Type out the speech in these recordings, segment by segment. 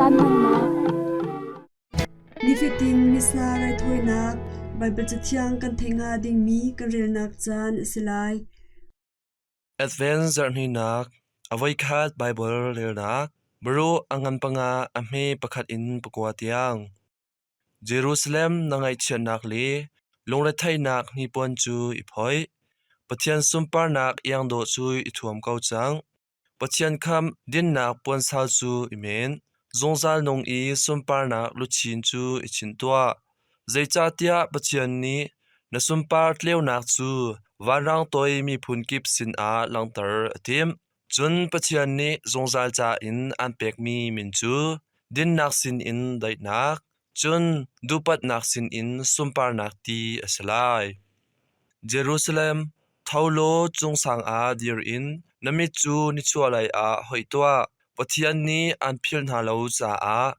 Caan hmannak. Nifatin Missa raithawinak Baibal Cathiang kan theih hnga dingmi kan relnak caan a si lai. Advent zarhhninak a voikhat Baibal relnak Baruch a ngan panga a hme pakhat in pakua tiang. Jerusalem na ngaihchiatnak le lungretheihnak hnipuan cu i phoih. Pathian sunparnak iangdawh cu i thuam ko cang. Pathian khamh dinnak puansal cu i men. Zungzal nung i sunparnak luchin cu i chinh tuah. Zeicahtiah Pathian nih na sunpar tleunak cu vanrang toi miphun kip sinah langhter a timh. Cun Pathian nih zungzal ca in aan pekmi min cu dinnak sinin daihnak, cun duhpatnak sinin sunparnak ti a si lai. Jerusalem, tho law cungsang ah dir in na mit cu nichuahlei ah hoih tuah. Pathian nih aan philh hna lo caah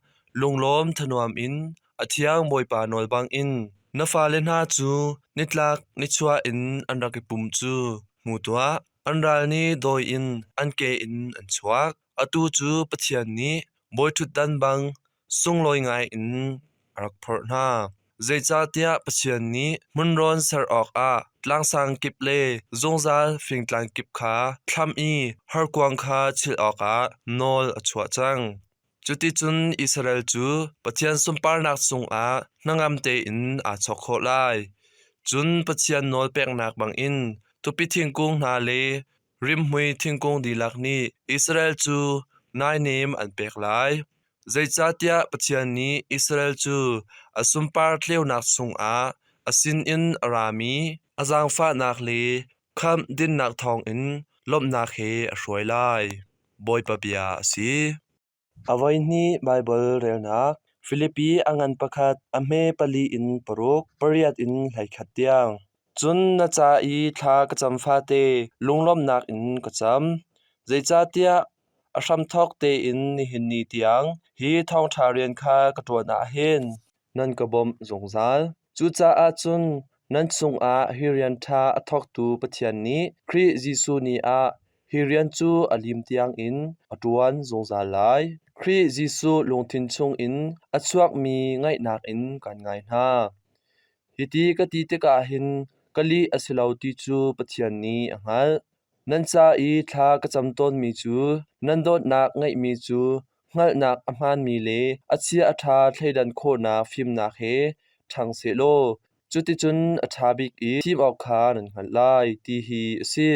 lunglawm thanuam in a thiang Bawipa nawl bangin na fale hna cu nitlak nichuah in an rak i pum cu hmu tuah. An ral nih dawi in an ke in an chuak. Atu cu Pathian nih bawiṭhutdan bang sunglawi ngai in a rak phorh hna. Zeicahtiah Pathian nih hmunrawn ser awkah tlangsang kip le zungzal fingtlang kip kha thlam i horkuang kha chilh awkah nawl a chuah cang. Cuticun Israel cu Pathian sunparnak cungah hnangam tein aa chawk khawh lai. Cun Pathian nawlpeknak bangin tupi thingkung hna le rimhmui thingkung dihlak nih Israel cu naihniam an pek lai. Zeicahtiah Pathian nih Israel cu a sunpar tleunak chungah a sinin a rami a zaangfahnak le khamh dinnak thawngin lawmhnak he a hruai lai. Bawipa bia a si. A voihnih Baibal relnak Filipi a ngan pakhat, a hme pali in paruk, pariat in 11 tiang. Cun na ca i thla ka cam fate lunglawmhnak in ka cam. Zeicahtiah a hramthawk tein nihin ni tiang hi thawngṭha rian kha ka ṭuan ah hin nan ka bawmh zungzal. Cucaah cun nan chungah hi rian ṭha a thawktu Pathian nih Khrih Jesuh ni ah hi rian cu a lim tiangin a ṭuan zungzal lai. Khrih Jesuh lungthin chungin a chuakmi ngaihnak in kan ngai hna. Hiti ka ti tikah hin ka lih a si lo ti cu Pathian nih a hngalh. Nan ca i thla ka cam tawnmi cu nan dawtnak ngeihmi cu hngalhnak a hmaanmi le a chia a ṭha thleidan khawhnak fimnak he ṭhang sehlaw cuticun a ṭha bik i thim awk kha nan hngalh lai ti hi a si.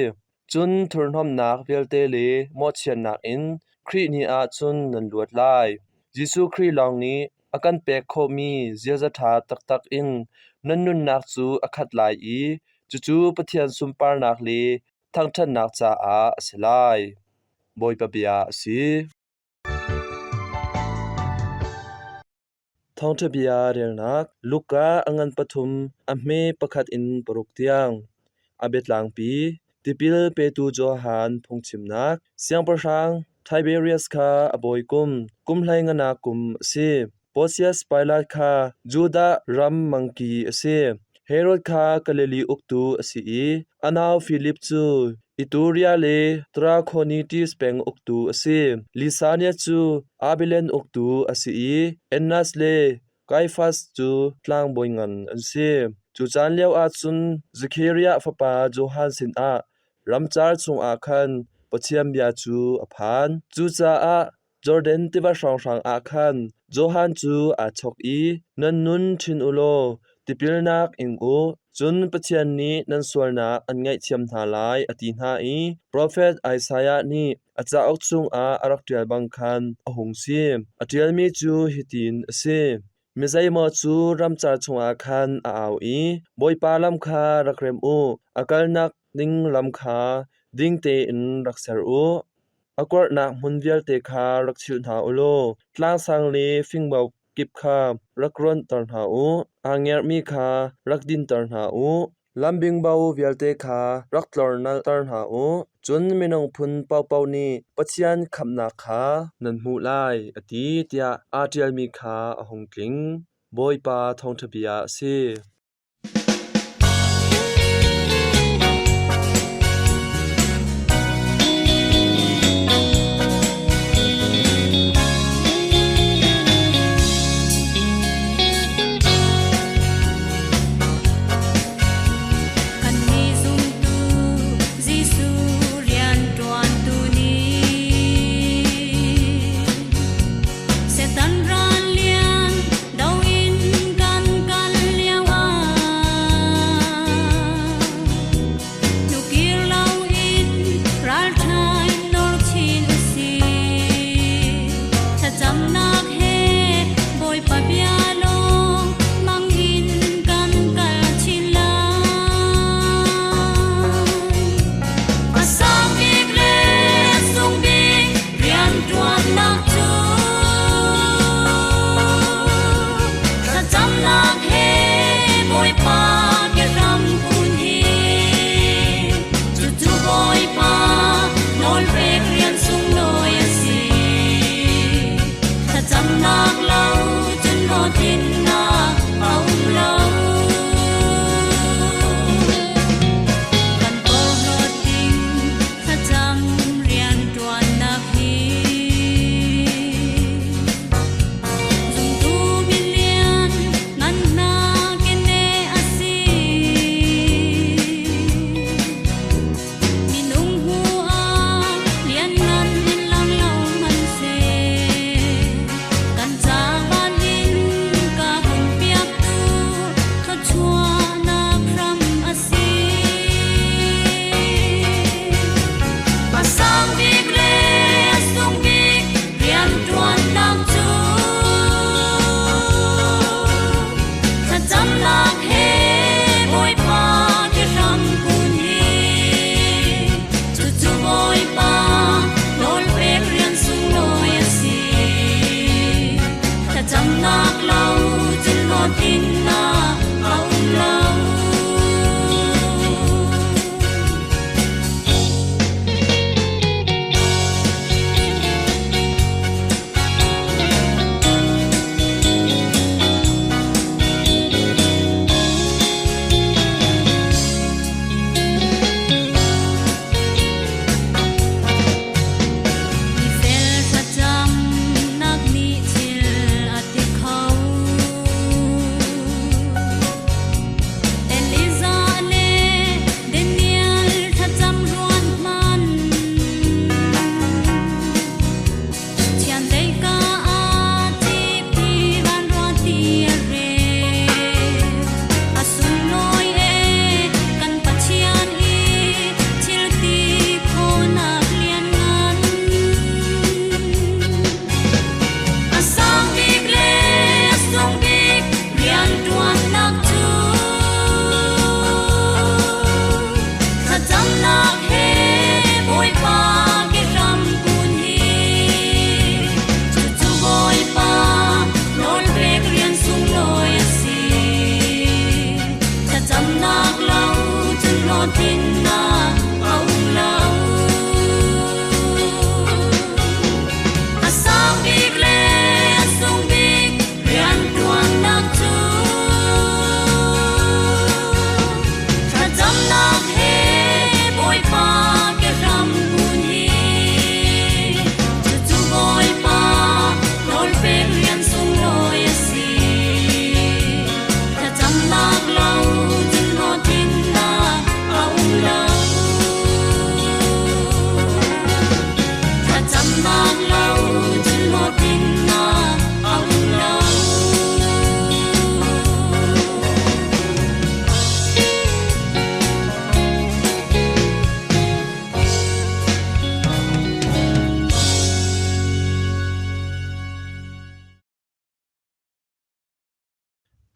Cun thurhnomhnak vialte le mawhchiatnak in Khrih ni ah cun nan luat lai. Jesuh Khrih lawng nih a kan pek khawhmi ziaza ṭha taktak in nan nunnak cu a khat lai i cucu Pathian sunparnak le thangṭhatnak caah a si lai. Bawipa bia a si. Thawngṭha bia relnak Luka a ngan pathum a hme pakhat in paruk tiang. A biatlangpi Tipil petu Johan phungchimnak Siangpahrang Tiberius kha a bawi kum, kum hleinganak kum a si. Pontius Pilat kha Judah ram mangki a si. Herod kha Galilee uktu a si i a nau Filip cu Ituria le Trakhonitis peng uktu a si. Lisanias cu Abilene uktu a si i Annas le Kaiafas cu tlangbawi ngan an si. Cu caan lioah cun Zekhariah fapa Johan sinah ramcar chungah khan Pathian bia cu a phan. Cucaah Jordan tiva hrawnghrang ah khan Johan cu aa chawk i, Nan nun ṭhin u law tipilnak ing u, cun Pathian nih nan sualnak an ngaihthiam hna lai, a ti hna i profet Isaiah nih a cauk chungah a rak ṭial bang khan a hung si. A ṭialmi cu hitin a si: Mi zeimaw cu ramcar chungah khan a au i, Bawipa lam kha rak rem u, a kalnak ding lam kha ding tein rak ser u. A kuarhnak hmun vialte kha rak chilh hna u law tlangsang le fingbo kip kha rak rawnhter hna u. Aa ngerhmi kha rak dinter hna u. Lam bingbo vialte kha rak tlornalhter hna u. Cun minung phun paohpaoh nih Pathian khamhnak kha nan hmuh lai, a ti tiah aa ṭialmi kha a hung tling. Bawipa thawngṭha bia a si.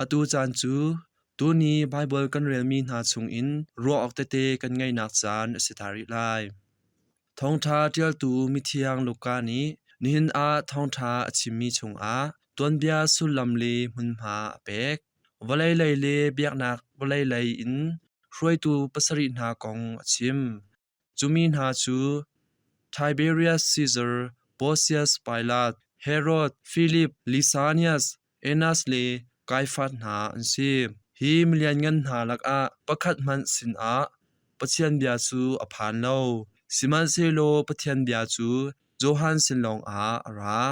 Atu caan cu tuni Baibal kan relmi hna chungin ruah awk tete kan ngeihnak caan a si ta rih lai. Thawngṭha ṭialtu mithiang Luka nih nihin ah thawngṭha a chimmi chungah tuanbia sullam le hmunhma a pek. Vawlei lei le biaknak vawlei lei in hruaitu pasarih hna kong a chim. Cu mi hna cu Tiberius Caesar, Pontius Pilat, Herod, Philip, Lysanias, Annas le Kaiafas hna an si. Hi milianngan hna lakah pakhat hmanh sinah Pathian bia cu a phan lo, sihmanhsehlaw Pathian bia cu Johan sin lawngah a ra.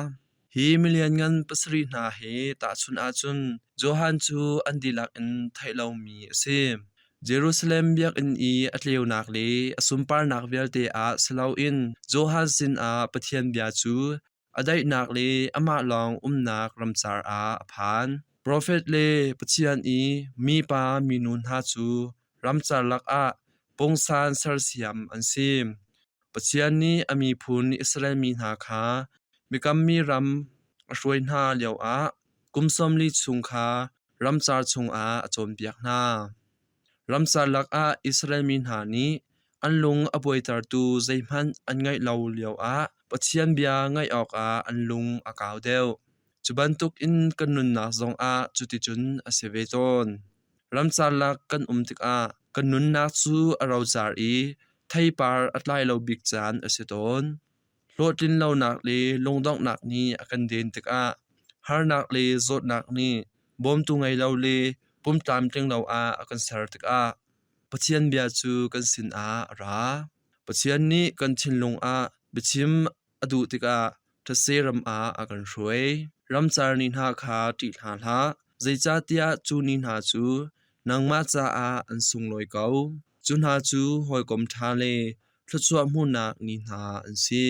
Hi milianngan pasarih hna he tahchunh ahcun Johan cu an dihlak in theih lomi a si. Jerusalem biakinn i a tleunak le a sunparnak vialte ah si loin Johan sinah Pathian bia cu a daihnak le amah lawng umnak ramcar ah a phan. Profet le Pathian i mipa minu hna cu ramcar lakah pungsan sersiam an si. Pathian nih a miphun Israel mi hna kha biakammi ram a hruai hna lioah kum 40 chung kha ramcar chungah a cawnpiak hna. Ramcar lakah Israel mi hna nih an lung a buaitertu zeihmanh an ngeih lo lioah Pathian bia ngaih awkah an lung a kau deuh. Cu bantukin kan nunnak zongah cuticun a si ve tawn. Ramcar lak kan um tikah kan nunnak cu a rocar i theipar a tlai lo bik caan a si tawn. Hlawhtlin lonak le lungdonghnak nih a kan den tikah harnak le zawtnak nih bawmtu ngei lo le pumtlamtling lo ah a kan ser tikah Pathian bia cu kan sinah a ra. Pathian nih kan thinlung ah biachim a duh tikah thetse ram ah a kan hruai. Ramcar ni hna kha ṭih hna hlah, zeicahtiah cu ni hna cu nangmah caah an sunglawi ko. Cu hna cu hawikom ṭha le thluachuah hmuhnak ni hna an si.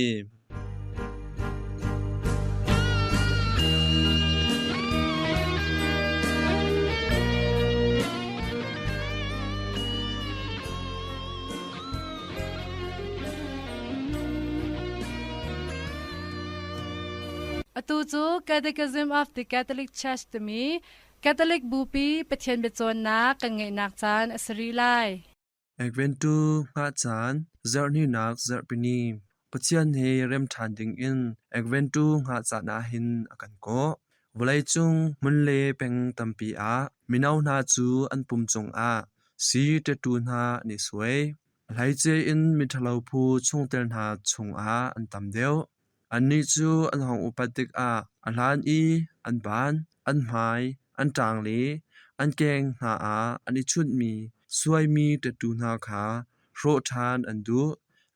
Atu cu Catechism of the Catholic Church timi Catholic Bupi Pathian biacawnnak kan ngeihnak caan a si rih lai. Adventu hngah caan zarhhninak zarhpini Pathian he rem ṭhan dingin Adventu hngah caan ahhin a kan kawh. Vawleicung hmun le peng tampi ah mino hna cu an pum cungah sii tattoo hna an i suai. A hleice in miṭhalo phu chungtel hna chungah an tam deuh. Annih cu an hung upat tikah a hlan i an ban, an hmai, an ṭang le an keng hna ah an i chunhmi suaimi tattoo hna kha hrawh ṭhan an duh,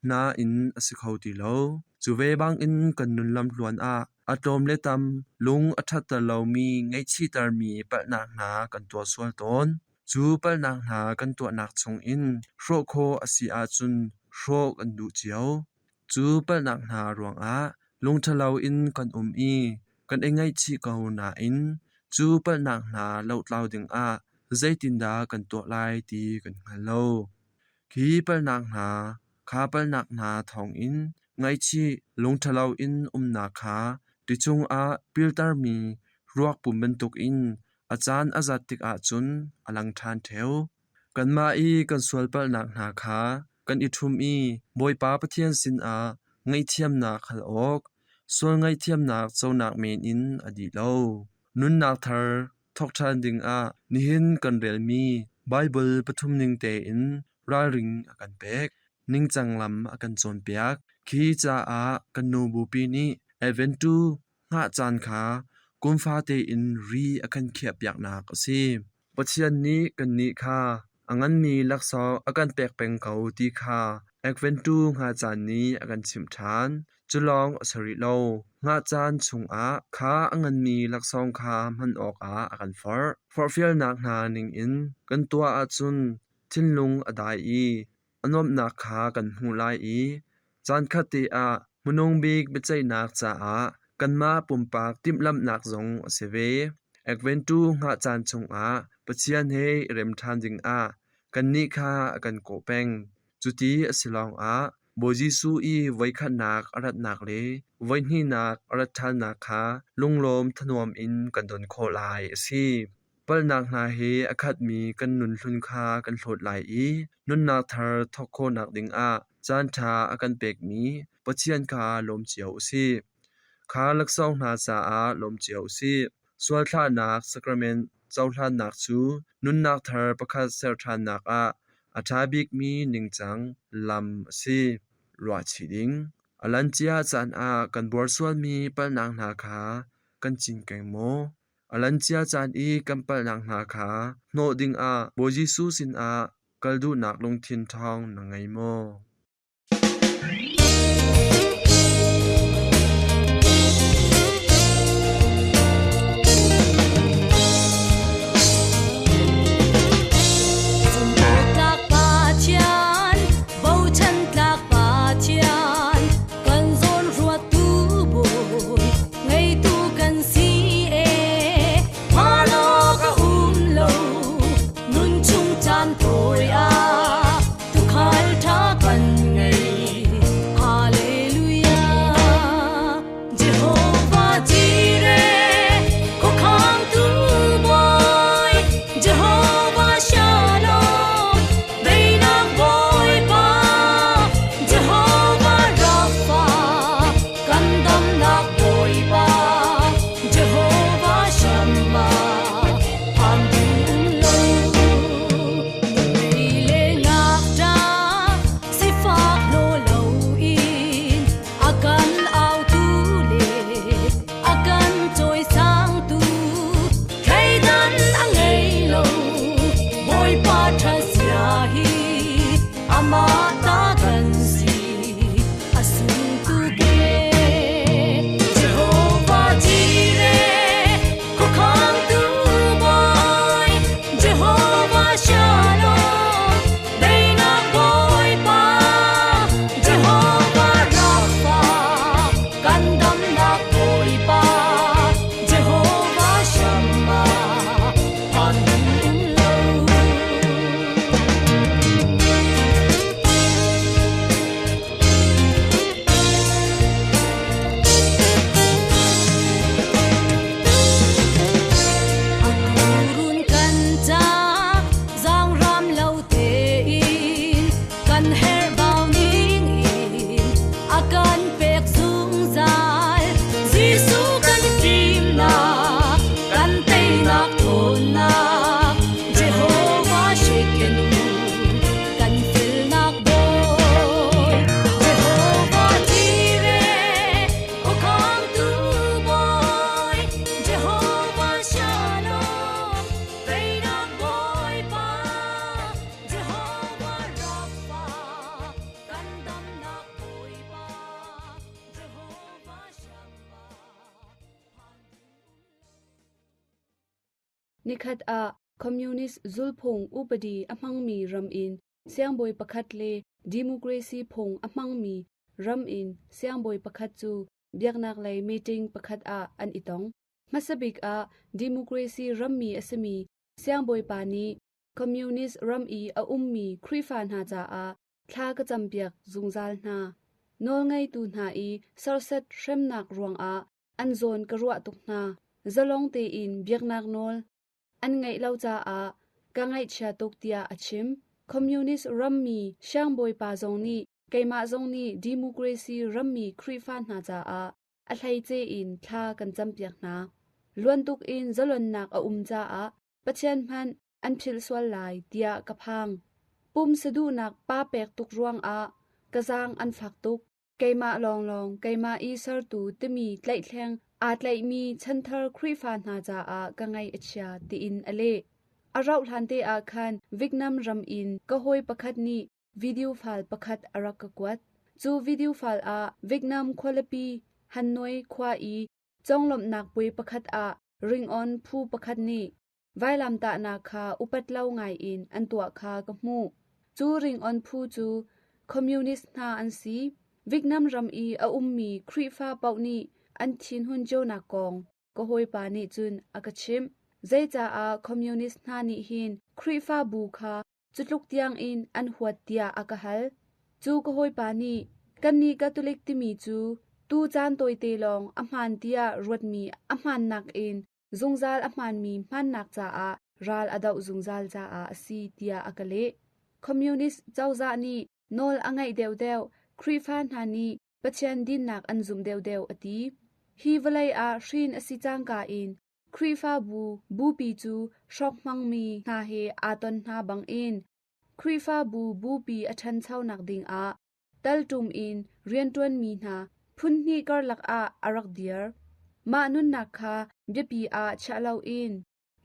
nain a si kho ti lo. Cu ve bangin kan nun lamtluan ah a tlawm le tam lung a ṭhatter lomi ngaihchihtermi palhnak hna kan tuah sual tawn. Cu palhnak hna kan tuahnak chungin hrawh khawh a si ahcun hrawh kan duh cio. Cu palhnak hna ruangah lungṭhalo in kan um i kan i ngaihchih ko nain cu palhnak hna lohtlau dingah zeitindah kan tuah lai ti kan hngal lo. Khi palhnak hna, kha palhnak hna thawngin ngaihchih lungṭhalo in umnak kha ti chungah piltermi ruakpum bantukin a caan a zat tikah cun a lang ṭhan ṭheo. Kanmah i kan sualpalhnak hna kha kan i ṭhum i Bawipa Pathian sinah ngaihthiamnak hal awk, sual ngaihthiamnak conak men in a dih lo. Nunnak thar thawk ṭhan dingah nihin kan relmi Baibal pathum ning tein ralring a kan pek. Ningcang lam a kan cawnpiak. Khi caah kan nu bupi nih Adventu hngah caan kha kum fate in ri a kan khiahpiaknak a si. Pathian nih kannih kha a nganmi laksawng a kan pek peng ko ti kha Adventu hngah caan nih a kan chimh ṭhan. Cu lawng a si rih lo. Hngah caan chungah kha a nganmi laksawng kha hman awkah a kan forh. Forhfialnak hna ningin kan tuah ahcun thinlung a dai i a nuamhnak kha kan hmuh lai i caankhat te ah hmanung bik biaceihnak caah kanmah pumpak timhlamhnak zong a si ve. Adventu hngah caan chungah Pathian he i rem ṭhan dingah kannih kha a kan kawh peng. Cuti a si lawngah Bawi Jesuh i voikhatnak a ratnak le voihnihnak a rat ṭhannak kha lunglawm thanuam in kan don khawh lai a si. Palhnak hna he a khatmi kan nun hlun kha kan hlawt lai i nunnak thar thawk khawhnak dingah caanṭha a kan pekmi Pathian kha lawm cio u sih. Kha laksawng hna caah lawm cio u sih. Sualthlahnak sacrament cohlannak cu nunnak thar pakhat ser ṭhannak ah a ṭha bikmi ningcang lam a si. Ruahchih ding. A lancia caan ah kan buarsualmi palhnak hna kha kan cinkeng maw? A lancia caan i kan palhnak hna kha hnawh dingah Bawi Jesuh sinah kal duhnak lungthin ṭhawng na ngei maw? Zumhawktlak Pathian, bochantlak Pathian, kan zawnruattu Bawi, ngeitu kan si ee. Phan awk a um lo, nun chung caan tawi ah, tuukhal ṭha kan ngei. Hallelujah. Jehovah Jireh, khuakhangtu Bawi, Jehovah Shalom, daihnak Bawipa, Jehovah Rapha, kan damnak Bawipa, Jehovah Shammah, phan ding um lo. Nuhmei le ngakṭah, sifak hlaw loin a kan autu le a kan cawisangtu thleidan a ngei lo. Bawipa ṭhatzia hi amah ta kan si, a sung tuk ee. Jehovah Jireh, khuakhangtu Bawi, Jehovah Shalom, daihnak Bawipa, Jehovah Rapha, kan damnak Bawipa, Jehovah Shammah, phan ding um lo. A tuurun kan ca zaangram lo tein kan herhbau ning in a kan pek zungzal. Jesuh kan fimnak, kan teinak ṭhawnnak, Jehovah Shekenu, kan felnak Bawi. Jehovah Jireh, khuakhangtu Bawi, Jehovah Shalom, teinak Bawipa, Jehovah Rapha, kan damnak Bawipa, Jehovah Shammah, phan ding um lo. Nikhat ah Communist zulphung upadi a hmangmi ram in siangbawi pakhat le democracy phung a hmangmi ram in siangbawi pakhat cu biaknak lei meeting pakhat ah an i tong. Hmasabik ah democracy rammi a simi siangbawipa nih Communist ram i a ummi Khrihfa hna caah thla ka campiak zungzal hna. Nawlngeitu hna i serset hremnak ruangah an zawn ka ruah tuk hna. Zalong tein biaknak nawl an ngeih lo caah ka ngaihchia tuk tiah a chim. Communist rammi siangbawipa zong nih keimah zong nih democracy rammi Khrihfa hna caah a hleice in thla kan campiak hna. Luan tuk in zalonnak a um caah Pathian hmanh an philh sual lai tiah ka phang. Pum saduhnak pa pek tuk ruangah ka zaang an fak tuk. Keimah lawnglawng keimah i sertu timi tlaihtleng aa tlaihmi chanthar Khrihfa hna caah ka ngaih a chia tiin a leh. A rauh hlante ah khan Vietnam ram in ka hawi pakhat nih video file pakhat a rak ka kuat. Cu video file ah Vietnam khualipi Hanoi khua i conglawmhnak puai pakhat ah ringawn phu pakhat nih vailamtahnak kha upat lo ngaiin an tuah kha ka hmuh. Cu ringawn phu cu Communist hna an si. Vietnam ram i a ummi Khrihfa paoh nih an thinhun cionak kong ka hawipa nih cun a ka chimh. Zeicaah Communist hna nih hin Khrihfabu kha cutluk tiangin an huat tiah a ka hal. Cu ka hawipa nih kannih Catholic timi cu tu caan tawite lawng a hmaan tiah ruatmi a hmaannak in zungzal a hmaanmi hmannak caah ral a doh zungzal caah a si tiah a ka leh. Communist cozah nih nawl a ngeih deuhdeuh, Khrihfa hna nih Pathian dinnak an zumh deuhdeuh a ti. Hi vawlei ah hrin a si cangka in Khrihfabu bupi cu hrawk hmangmi hna he aa ton hna bangin Khrihfabu bupi a ṭhanchonak dingah talṭum in rianṭuanmi hna phunhnih karlak ah a rak dir. Mah nunnak kha biapi ah chiah loin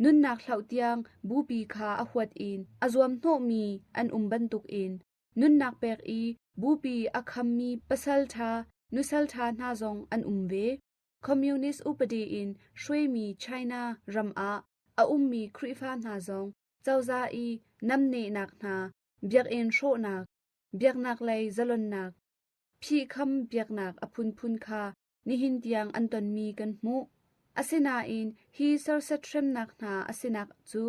nunnak hloh tiang bupi kha a huat in a zuamhnawhmi an um bantukin nunnak pek i bupi a khammi pasalṭha, nusalṭha hna zong an um ve. Communist upadi in hruaimi China ram ah a ummi Khrihfa hna zong cozah i namnehnak hna, biakinn hrawhnak, biaknak lei zalonnak, phihkham biaknak a phunphun kha nihin tiang an tonmi kan hmuh. Asinain hi serset hremnak hna a sinak cu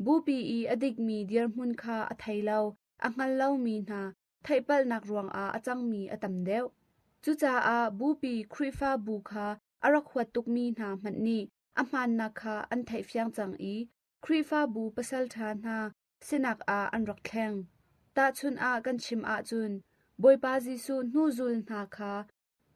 bupi i a dikmi dirhmun kha a thei lo, a hngal lomi hna theihpalhnak ruangah a cangmi a tam deuh. Cucaah bupi Khrihfabu kha a rak huat tukmi hna hmanh nih a hmaannak kha an theihfiang cang i Khrihfabu pasalṭha hna sinak ah an rak thleng. Tahchunh ah kan chim ahcun Bawipa Jesuh hnuzul hna kha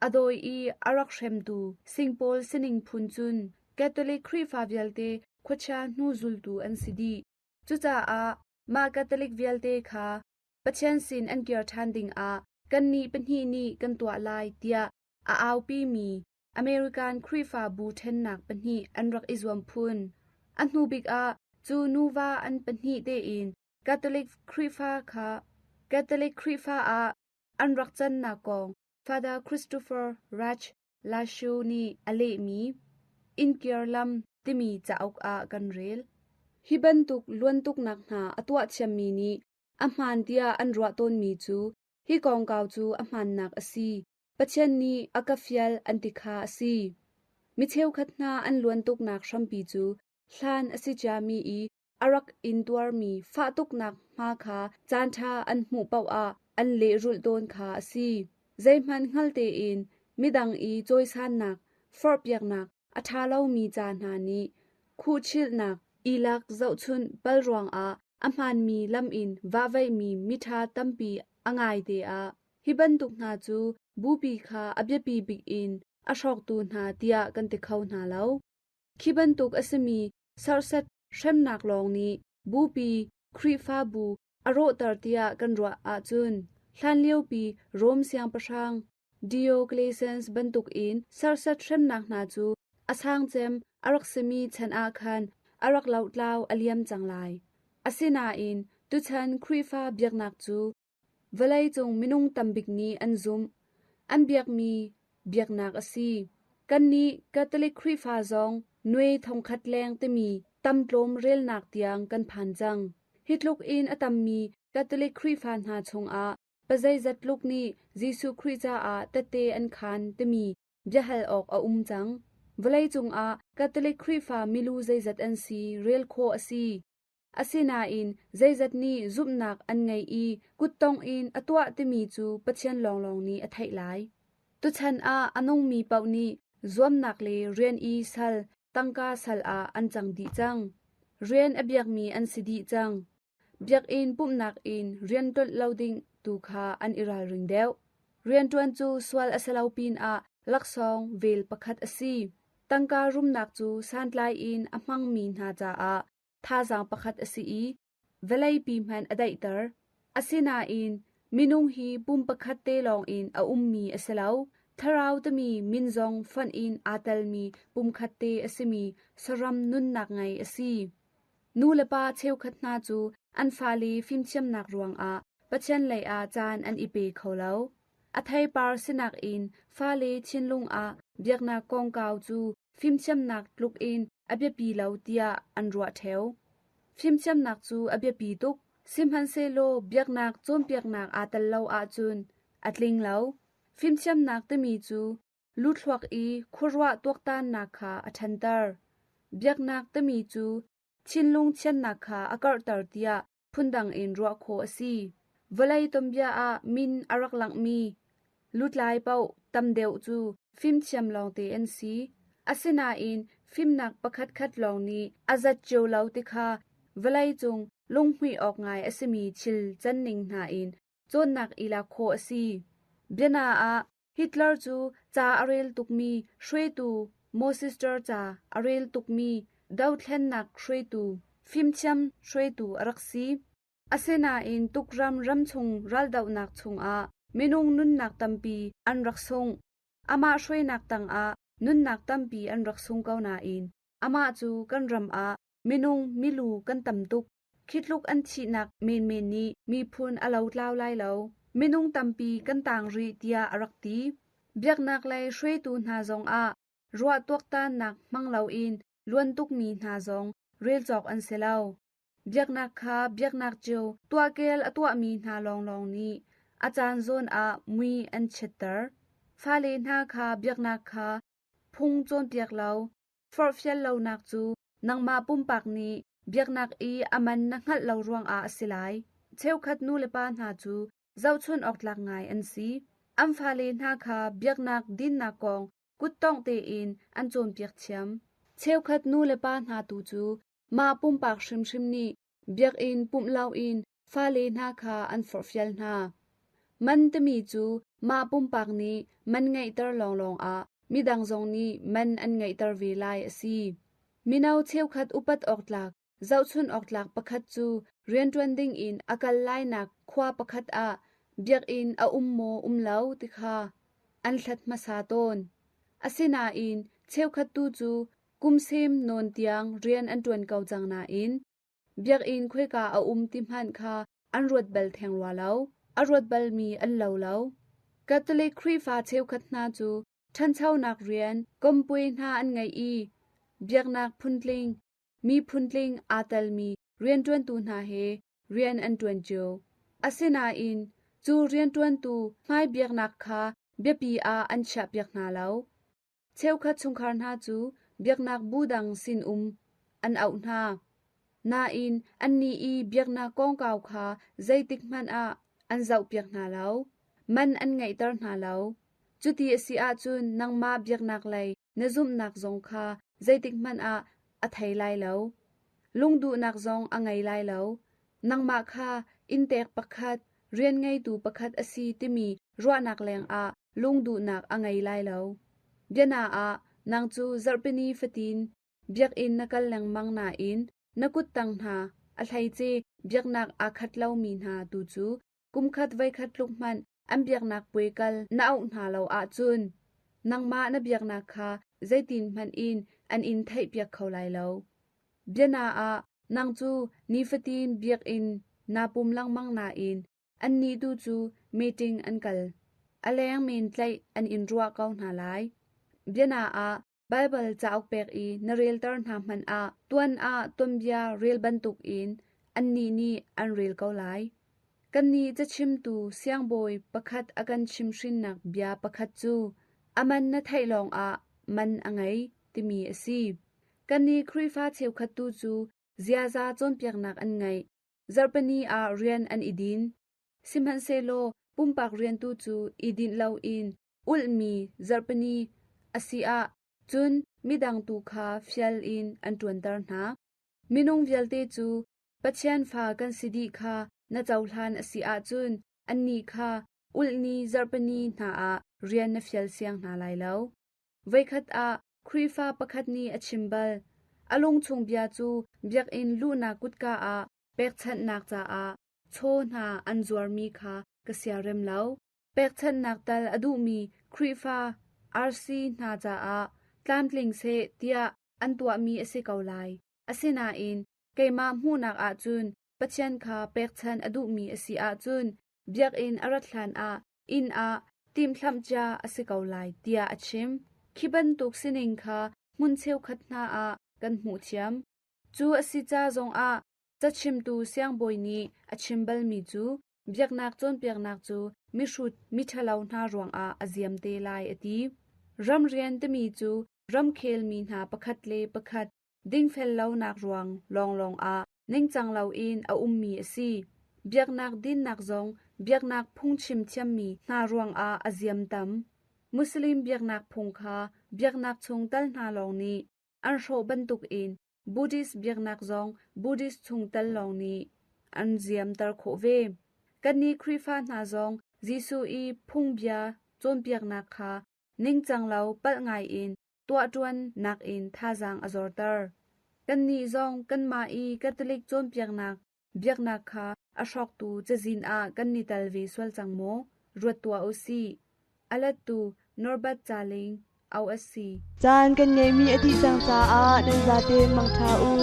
a dawi i a rak hremtu Singpaul sining phun cun Catholic Khrihfa vialte khuachia hnuzultu an si dih. Cucaah mah Catholic vialte kha Pathian sin an kir ṭhan dingah kannih pahnih nih kan tuah lai tiah a aupimi American Khrihfabu ṭhennak pahnih an rak i zuam phun. A hnu bik ah cu nuva an pahnih tein Catholic Khrihfa kha Catholic Khrihfa ah an rak cannak kong Father Christopher Raj Lashu nih a lehmi Innkir Lam timi cauk ah kan rel. Hi bantuk luantuknak hna a tuah thiammi nih a hmaan tiah an ruah tawnmi cu hi kongkau cu a hmaannak a si. Pathian nih a ka fial an ti kha a si. Mi cheukhat hna an luan tuknak hrampi cu hlan a si ciami i a rak intuarmi fah tuknak hma kha caanṭha an hmuh paoh ah an lehrulh tawn kha a si. Zeihmanh hngal tein midang i cawisannak, forhpiaknak a ṭha lomi ca hna nih khuhchilhnak, i lak zohchunh pal ruangah a hmaanmi lam in vahvaihmi miṭha tampi a ngaite ah Hi bantuk hna cu bupi kha a biapi bik in a hrawktu hna tiah kan ti kho hna lo. Khi bantuk a simi serhsat hremnak lawng nih bupi, Khrihfabu a rawhter tiah kan ruah ahcun hlanliopi Rom siangpahrang Diocletian bantukin serhsat hremnak hna cu a sangcem a rak simi chan ah khan a rak lohtlau a liam cang lai. Asinain tuchan Khrihfa biaknak cu Vawleicung minung tambik nih an zumh. An biakmi biaknak a si. Kannih Catholic Khrihfa zong nuai thongkhat leng timi tamtlawm relnak tiang kan phan cang. Hi tluk in a tammi Catholic Khrihfa hna chungah pazeizat tluk nih Jesuh Khrih caah tette an khaan timi biahal awk a um cang. Vawleicung ah Catholic Khrihfa milu zeizat an si rel khawh a si. Asinain zeizat nih zumhnak an ngei i kuttongh in a tuah timi cu Pathian lawnglawng nih a theih lai. Tuchan ah a nungmi paoh nih zuamnak le rian i sal, tangka sal ah an cang dih cang. Rian a biakmi an si dih cang. Biakinn pumhnak in rian ṭolh lo ding tu kha an i ralring deuh. Rianṭuan cu sual a si lo pinah laksawng vel pakhat a si. Tangka rumnak cu santlai in a hmangmi hna caah thazaang pakhat a si i vawleipi hmanh a daihter. Asinain minung hi pum pakhat te lawngin a ummi a si lo. Thlarau timi min zong fonh in aa telmi pumkhat te a simi saram nunnak ngei a si. Nu le pa cheukhat hna cu an fale fimthiamnak ruangah Pathian lei ah caan an i pe kho lo. A theipar sinak in fale thinlung ah biaknak kongkau cu fimthiamnak tluk in a biapi lo tiah an ruah ṭheo. Fimthiamnak cu a biapi tuk, sihmanhsehlaw biaknak cawnpiaknak aa tel lo ahcun a tling lo. Fimthiamnak timi cu luthluak i khuaruah tuaktannak kha a ṭhanter. Biaknak timi cu thinlung thiannak kha a karhter tiah phundang in ruah khawh a si. Vawlei tuanbia ah min a rak langhmi lutlai paoh tam deuh cu fimthiam lawngte an si. Asinain fimnak pakhatkhat lawng nih a zat cio lo ti kha vawleicung lunghmuih awk ngai a simi thil canning hna in cawnnak i lak khawh a si. Biana ah, Hitler cu ca a rel tukmi hruaitu Mosister ca a rel tukmi dothlennak hruaitu, fimthiam hruaitu a rak si. Asinain tukram ramchung raldohnak chungah minung nunnak tampi an rak sung. Amah hruainak tangah nunnak tampi an rak sung ko nain amah cu kan ram ah minung milu kan tam tuk. Khi tluk an thihnak menmen nih miphun a lotlau lai lo. Minung tampi kan tang rih tiah a rak ti. Biaknak lei hruaitu hna zongah ruah tuaktannak hmang loin luan tukmi hna zong rel cawk an si lo. Biaknak kha biaknak cio tuahkel a tuahmi hna lawnglawng nih a caan zawn ah mui an chiatter. Fale hna kha biaknak kha phung cawnpiak lo, forhfial lonak cu nangmah pumpak nih biaknak i a man na hngalh lo ruangah a si lai. Cheukhat nulepa hna cu zohchun awk tlak ngai an si. An fale hna kha biaknak dinnak kong kuttongh tein an cawnpiak thiam. Cheukhat nulepa hna tu cu mah pumpak hrimhrim nih biakinn pumh loin fale hna kha an forhfial hna. Man timi cu mah pumpak nih man ngeihter lawnglawng ah midang zong nih man an ngeihter ve lai a si. Mino cheukhat upat awk tlak, zohchun awk tlak pakhat cu rianṭuan dingin a kal lainak khua pakhat ah biakinn a um maw um lo ti kha an hlat hmasa tawn. Asinain cheukhat tu cu Kumsem nawn tiang rian an ṭuan ko cang nain biakinn khoika a um ti hmanh kha an ruat bal theng rua lo. A ruat balmi an lo lo. Catholic Khrihfa cheukhat hna cu ṭhanchonak rian kompui hna an ngei i biaknak phuntling, mi phuntling aa telmi rianṭuantu hna he rian an ṭuan cio. Asinain cu rianṭuantu hmai biaknak kha biapi ah an chiahpiak hna lo. Cheukhat chungkhar hna cu biaknak bu dang sinum an auh hna. Nain annih i biaknak kongkau kha zeitikhmanh ah an zohpiak hna lo. Man an ngeihter hna lo. Cuti a si ahcun nangmah biaknak lei na zumhnak zong kha zeitikhmanh ah a thei lai lo. Lungduhnak zong a ngei lai lo. Nangmah kha inntek pakhat, rian ngeitu pakhat a si timi ruahnak lengah lungduhnak a ngei lai lo. Biana ah, nang cu zarhpini fatin biakinn na kal lengmang nain na kuttang hna a hleice biaknak aa khat lomi hna tu cu kumkhat voikhat tluk hmanh an biaknak puai kal na auh hna lo ahcun nangmah na biaknak kha zeitin hmanh in an in theihpiak kho lai lo. Biana ah, nang cu nifatin biakinn naa pum lengmang nain Annih tu cu meeting an kal. A leng men tlaih an in ruah ko hna lai. Biana ah Baibal cauk pek i na relter hna hmanh ah tuan ah tuanbia rel bantukin annih nih an rel ko lai. Kannih cachimtu siangbawi pakhat a kan chimhrinnak bia pakhat cu a man na theih lawngah man a ngei timi a si. Kannih Khrihfa cheukhat tu cu ziaza cawnpiaknak an ngeih. Zarhpini ah rian an i din. Sihmanhsehlaw pumpak rian tu cu i dinh loin ulhmi zarhpini a si ah cun midang tu kha fial in an ṭuanter hna. Minung vialte cu Pathian fa kan si dih kha na cohlan a si ahcun annih kha ulhni zarhpini hna ah rian na fial siang hna lai lo. Voikhat ah Khrihfa pakhat nih a chim bal. A lungchung bia cu biakinn luhnak kutka ah pekchanhnak caah chaw hna an zuarmi kha ka siarem lo. Pekchanhnak tal a duhmi Khrihfa RC hna caah tlamtling seh tiah an tuahmi a si ko lai. Asinain keimah hmuhnak ahcun Pathian kha pekchanh a duhmi a si ahcun biakinn a rat hlanah inn ah timhlamh cia a si ko lai tiah a chim. Khi bantuk sining kha hmun cheukhat hna ah kan hmuh thiam. Cu a si ca zongah cachimtu siangbawi nih a chim balmi cu biaknak cawnpiaknak cu mihrut miṭhalo hna ruangah a ziam te lai a ti. Ramrian timi cu ramkhelmi hna pakhat le pakhat dingfel lonak ruang lawnglawng ah ningcang loin a ummi a si. Biaknak dinnak zong biaknak phungchim thiammi hna ruangah a ziam tam. Muslim biaknak phung kha biaknak chung tal hna lawng nih an hrawh bantukin Buddhist biaknak zong Buddhist chung tal lawng nih an ziamter khawh ve. Kannih Khrihfa hna zong Jesuh i phungbia cawnpiaknak kha ningcang lo palh ngaiin tuahṭuan nakin thazaang a zorter. Kannih zong kanmah i Catholic cawnpiaknak biaknak kha a hrawktu cazin ah kan i tel ve sual cang maw? Ruat tuah u sih. A lettu Norbert Caling, OSC. Caan kan ngeihmi a dih cang caah nan zate mangṭha u.